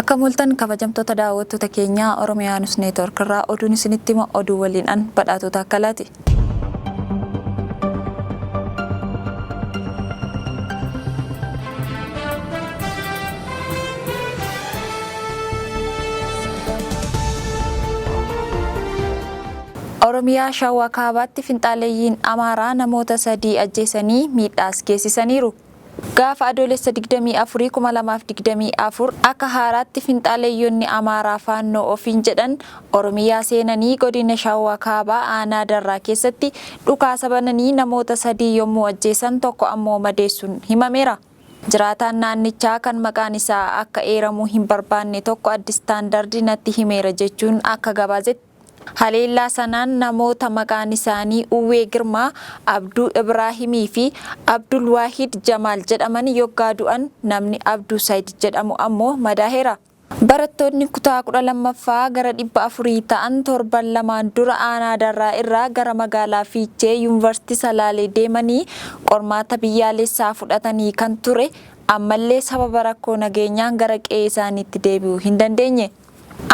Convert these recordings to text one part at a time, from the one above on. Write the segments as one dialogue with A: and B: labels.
A: Akkam ooltan kabajamtoota daawwattoota keenyaa Oromiyaa News Network irraa oduun isinitti hima oduu waliin an badhaatota akkalaati. Oromiyaa Shawaa Kaabaatti finxaaleeyyiin Amaaraa namoota sadii ajjeesanii miidhaas geessisaniiru. Gaafa Adoolessa 24, 2024 akka haaraatti finxaaleeyyonni Amaaraa Faannoo ofiin jedhan Oromiyaa seenanii godina Shawaa Kaabaa aanaa Darraa keessatti dhukaasa bananii namoota sadii yommuu ajjeesan tokko ammoo madeessuun himameera. Jiraataan naannichaa kan maqaan isaa akka eeramu hin barbaanne tokko Addis Standard natti himeera jechuun akka gabaasetti, haleellaa sanaan namoota maqaan isaanii Uwwee Girmaa, Abduu Ibraahimii fi Abdulwaahid Jamaal jedhaman yoggaa du'an namni Abduu Sayid jedhamu ammoo madaaheera. Barattoonni kutaa 12ffaa gara 400 ta'an torban lamaan dura aanaa Darraa irraa gara magaalaa Fiichee Yuunvarsiitii Salaalee deemanii qormaata biyyaalessaa fudhatanii kan ture ammallee sababa rakkoo nageenyaan gara qe'ee isaaniitti deebi'uu hin dandeenye.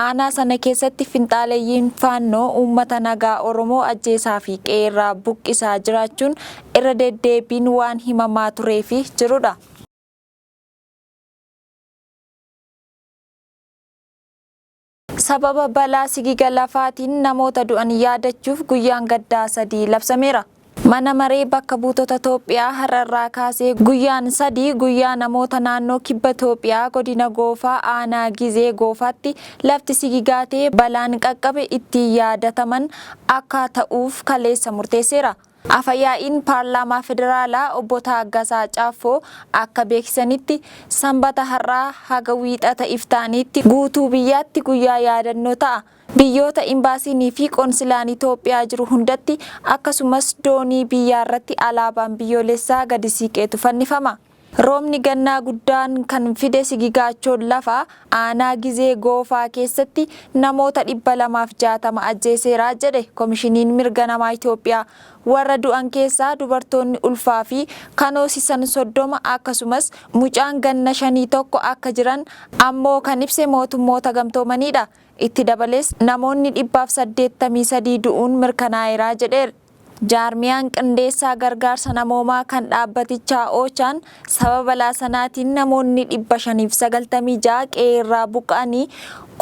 A: Aanaa sana keessatti finxaaleyyiin Faannoo uummata nagaa Oromoo ajjeesaa fi qe'eerraa buqqisaa jiraachuun irra deddeebiin waan himamaa turee fi jirudha. Sababa balaa sigiga lafaatiin namoota du'an yaadachuuf guyyaan gaddaa sadii labsameera. Mana Maree Bakka Buutota Toophiyaa har'arraa kaasee guyyaan sadii guyyaa namoota naannoo Kibba Toophiyaa godina Goofaa aanaa Gizee Goofaatti lafti sigigaatee balaan qaqqabe ittiin yaadataman akka ta'uuf kaleessa murteesseera. Afa-yaa'iin Paarlaamaa Federaalaa Obbo Taaggasaa Caaffoo akka beeksisanitti, Sambata har'aa haga Wiixata iftaaniitti guutuu biyyaatti guyyaa yaadannoo ta'a. Biyyoota Imbaasiinii fi Qonsilaan Itoophiyaa jiru hundatti akkasumas doonii biyyaarratti alaabaan biyyoolessaa gadi siiqeetu fannifama. Roobni gannaa guddaan kan fide sigigaachoon lafaa aanaa Gizee Goofaa keessatti namoota 260 ajjeeseera jedhe Komishiniin Mirga Namaa Itoophiyaa. Warra du'an keessaa dubartoonni ulfaa fi kan hoosisan 30 akkasumas mucaan ganna shanii tokko akka jiran ammoo kan ibse Mootummoota Gamtoomaniidha. Itti dabalees namoonni 183 du'uun mirkanaa'eera jedheer. Jaarmiyaan qindeessaa gargaarsa namoomaa kan dhaabbatichaa OCHAn sababa balaa sanaatiin namoonni 596 qe'eerraa buqqa'anii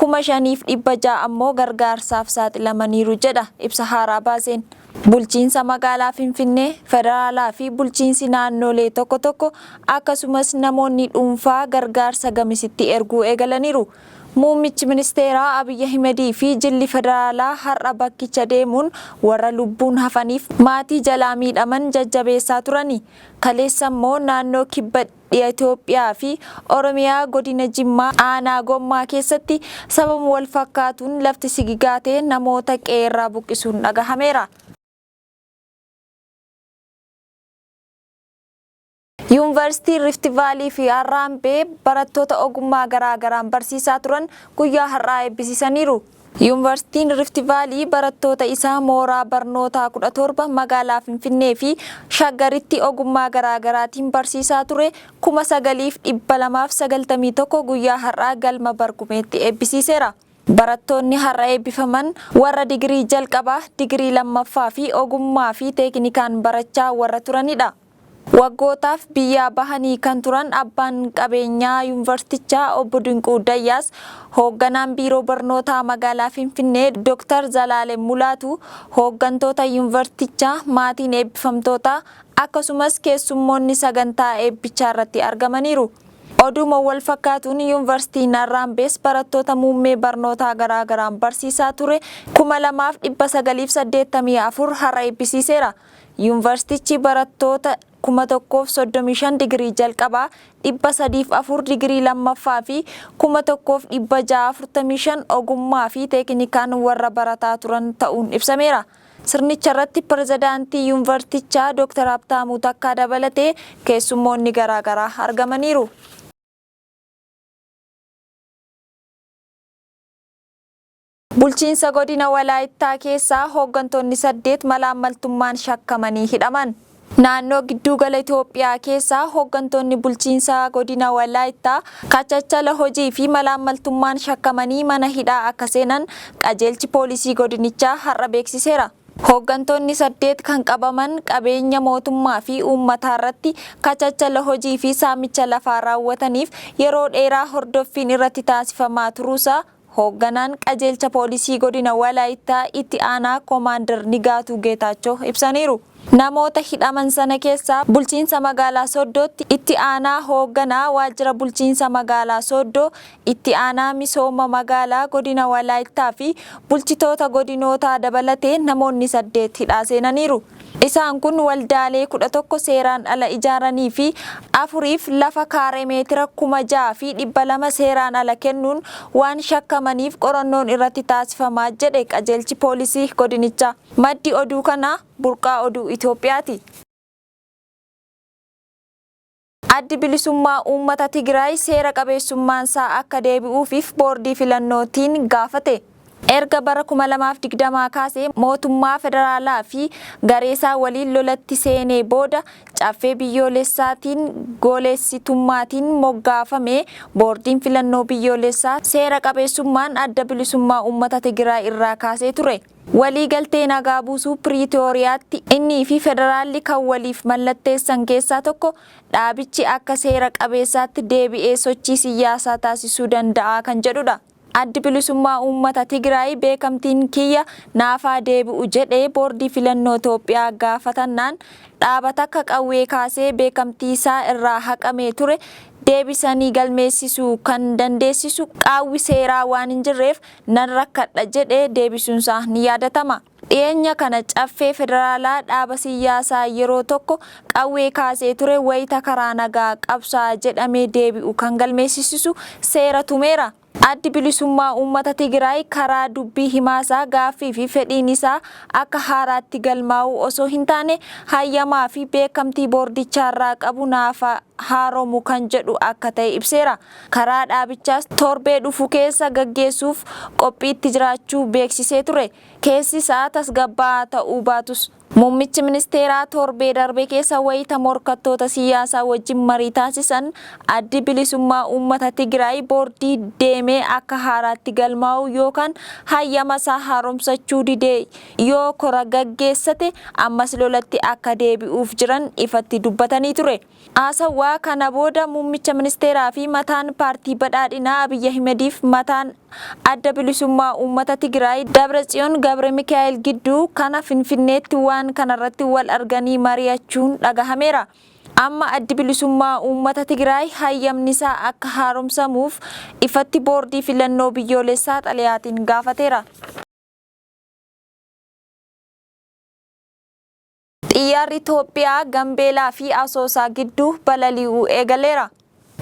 A: 5,600 ammoo gargaarsaaf saaxilamaniiru jedha ibsa haaraa baaseen. Bulchiinsa magaalaa Finfinnee, federaalaa fi bulchiinsi naannoolee tokko tokko akkasumas namoonni dhuunfaa gargaarsa gamisitti erguu eegalaniiru. Muummichi ministeeraa Abiy Ahimedii fi jilli federaalaa har'a bakkicha deemuun warra lubbuun hafaniif maatii jalaa miidhaman jajjabeessaa turani. Kaleessa immoo naannoo kibba dhiya Itoophiyaa fi Oromiyaa godina Jimmaa aanaa Gommaa keessatti sababuma wal fakkaatuun lafti sigigaatee namoota qe'eerraa buqqisuun dhagahameera. Yuunvarsiitiin Rifti Vaalii fi Harraambee barattoota ogummaa garaa garaan barsiisaa turan guyyaa har'aa eebbisiisaniiru. Yuunvarsiitiin Rifti Vaalii barattoota isaa mooraa barnootaa 17 magaalaa Finfinnee fi Shaggaritti ogummaa garaa garaatiin barsiisaa ture 9291 guyyaa har'aa galma Barkumeetti eebbisiiseera. Barattoonni har'a eebbifaman warra digirii jalqabaa, digirii lammaffaa fi ogummaa fi teekinikaan barachaa warra turanidha. Waggootaaf biyyaa bahanii kan turan abbaan qabeenyaa yuunvarsiitichaa obbo Dinquu Dayyaas, hoogganaan Biiroo Barnootaa magaalaa Finfinnee Dooktar Zalaalem Mulaatuu, hooggantoota yuunvarsiitichaa, maatiin eebbifamtootaa akkasumas keessummoonni sagantaa eebbichaarratti argamaniiru. Oduuma walfakkaatuun Yuunvarsiitiin Harraambees barattoota muummee barnootaa garaagaraan barsiisaa ture 2984 har'a eebbisiiseera. Yuunvarsiitichi barattoota 1035 digirii jalqabaa, 304 digirii lammaffaa fi 1645 ogummaa fi teekinikaan warra barataa turan ta'uun ibsameera. Sirnicharratti Pirezidaantii Yuunvarsiitichaa Dooktar Habtaamuu Takkaa dabalatee keessummoonni garaagaraa argamaniiru. Bulchiinsa Godina Walaayittaa keessaa hooggantoonni 8 malaammaltummaan shakkamanii hidhaman. Naannoo Gidduugala Itoophiyaa keessaa hooggantoonni bulchiinsa godina Walaayittaa kachachala hojii fi malaammaltummaan shakkamanii mana hidhaa akka seenan qajeelchi poolisii godinichaa har'a beeksiseera. Hooggantoonni 8 kan qabaman qabeenya mootummaa fi uummataa irratti kachachala hojii fi saamicha lafaa raawwataniif yeroo dheeraa hordoffiin irratti taasifamaa turuusaa hoogganaan qajeelcha poolisii godina Walaayittaa itti aanaa Koomaandar Nigaatuu Geetaachoo ibsaniiru. Namoota hidhaman sana keessaa bulchiinsa magaalaa Sooddootti itti aanaa hoogganaa waajjira bulchiinsa magaalaa Sooddoo, itti aanaa misooma magaalaa godina Walaayittaa fi bulchitoota godinootaa dabalatee namoonni 8 hidhaa seenaniiru. Isaan kun waldaalee 11 seeraan ala ijaaranii fi afuriif lafa kaaree meetira 6,200 seeraan ala kennuun waan shakkamaniif qorannoon irratti taasifamaa jedhe qajeelchi poolisii godinichaa. Maddi oduu kanaa burqaa oduu Itoophiyaati. Addi bilisummaa uummata Tigraay seera qabeessummaansaa akka deebi'uufiif boordii filannootiin gaafate. Erga bara 2020 kaasee mootummaa federaalaa fi gareesaa waliin lolatti seenee booda caffee biyyoolessaatiin goolessitummaatiin moggaafame boordiin filannoo biyyoolessaa seera qabeessummaan adda bilisummaa uummata Tigraay irraa kaasee ture. Waliigaltee nagaa buusuu Piriitooriyaatti innii fi federaalli kan waliif mallatteessan keessaa tokko dhaabichi akka seera qabeessaatti deebi'ee sochii siyaasaa taasisuu danda'a kan jedhudha. Addi bilisummaa uummata Tigraay beekamtiin kiyya naafaa deebi'u jedhee boordii filannoo Itoophiyaa gaafatannaan dhaaba takka qawwee kaasee beekamtii isaa irraa haqamee ture deebisanii galmeessisuu kan dandeessisu qaawwi seeraa waan hin jirreef nan rakkadha jedhee deebisuunsaa ni yaadatama. Dhiyeenya kana caffee federaalaa dhaaba siyaasaa yeroo tokko qawwee kaasee ture wayita karaa nagaa qabsaa jedhamee deebi'u kan galmeessisisu seera tumeera. Addi bilisummaa uummata Tigraay karaa dubbii himaasaa gaaffii fi fedhiin isaa akka haaraatti galmaa'uu osoo hin taane hayyamaa fi beekamtii boordichaarraa qabu naafa haaromu kan jedhu akka ta'e ibseera. Karaa dhaabichaas torbee dhufu keessa gaggeessuuf qophiitti jiraachuu beeksisee ture. Keessi isaa tasgabbaa'aa ta'uu baatus. Muummichi ministeeraa torbee darbe keessa wayita morkattoota siyaasaa wajjin marii taasisan addi bilisummaa uummata Tigraay boordii deemee akka haaraatti galmaa'uu yookaan hayyama isaa haaromsachuu didee yoo kora gaggeessate ammas lolatti akka deebi'uuf jiran ifatti dubbatanii ture. Haasawaa kana booda muummicha ministeeraa fi mataan paartii badhaadhinaa Abiyyi Ahimediif mataan adda bilisummaa uummata Tigraay Dabratsiyoon Gabre Mikaa'el gidduu kana Finfinneetti waan kanarratti wal arganii mari'achuun dhagahameera. Amma addi bilisummaa uummata Tigraay hayyamnisaa akka haaromsamuuf ifatti boordii filannoo biyyoolessaa xalayaatiin gaafateera. Xiyyaarri Itoophiyaa Gambeelaa fi Asoosaa gidduu balali'uu eegaleera.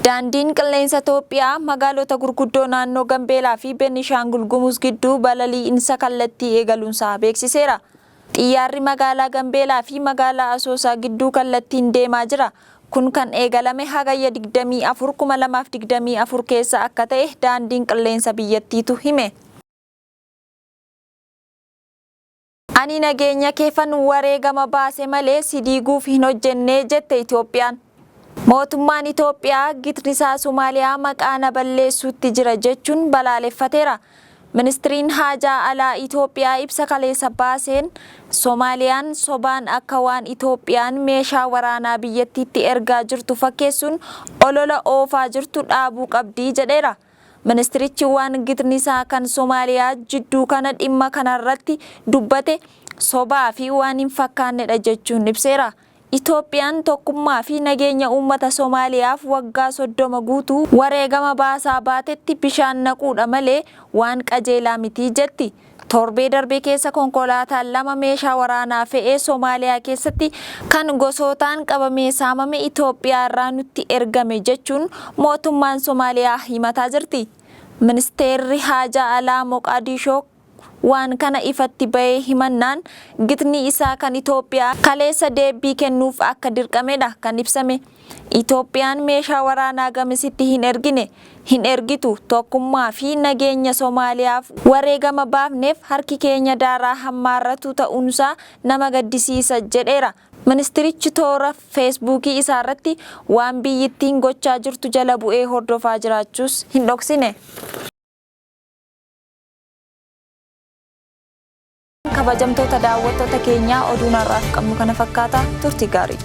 A: Daandiin qilleensa Itoophiyaa magaalota gurguddoo naannoo Gambeelaa fi Beenishaangul Gumuz gidduu balali'insa kallattii eegaluunsaa beeksiseera. Xiyyaarri magaalaa Gambeelaa fi magaalaa Asoosaa gidduu kallattiin deemaa jira. Kun kan eegalame hagayya 24 2024 keessa akka ta'e daandiin qilleensa biyyattiitu hime. Ani nageenya keefan wareegama baase malee si diiguuf hin hojjenne jette Itoophiyaan. Mootummaan Itoophiyaa gitnisaa Somaaliyaa maqaa na balleessuutti jira jechuun balaaleffateera. Ministiriin haajaa alaa Itoophiyaa ibsa kaleessa baaseen Somaaliyaan sobaan akka waan Itoophiyaan meeshaa waraanaa biyyattiitti ergaa jirtu fakkeessuun olola oofaa jirtu dhaabuu qabdi jedheera. Ministirichi waan gitnisaa kan Somaaliyaa jidduu kana dhimma kanarratti dubbate sobaa fi waan hin fakkaannedha jechuun ibseera. Itoophiyaan tokkummaa fi nageenya uummata Somaaliyaaf waggaa 30 guutuu wareegama baasaa baatetti bishaan naquudha malee waan qajeelaa miti jetti. Torbee darbe keessa konkolaataan lama meeshaa waraanaa fe'ee Somaaliyaa keessatti kan gosootaan qabamee saamame Itoophiyaa irraa nutti ergame jechuun mootummaan Somaaliyaa himataa jirti. Ministeerri haajaa alaa Moqaadishoo waan kana ifatti bahee himannaan gitni isaa kan Itoophiyaa kaleessa deebii kennuuf akka dirqamedha kan ibsame. Itoophiyaan meeshaa waraanaa gamasitti hin ergine, hin ergitu, tokkummaa fi nageenya Somaaliyaaf wareegama baafneef harki keenya daaraa hammaarratu ta'uunsaa nama gaddisiisa jedheera. Ministirichi toora Feesbuukii isaarratti waan biyyittiin gochaa jirtu jala bu'ee hordofaa jiraachuus hin dhoksine. Kabajamtoota daawwattoota keenyaa, oduun har'aaf qabnu kana fakkaata. Turtii gaarii.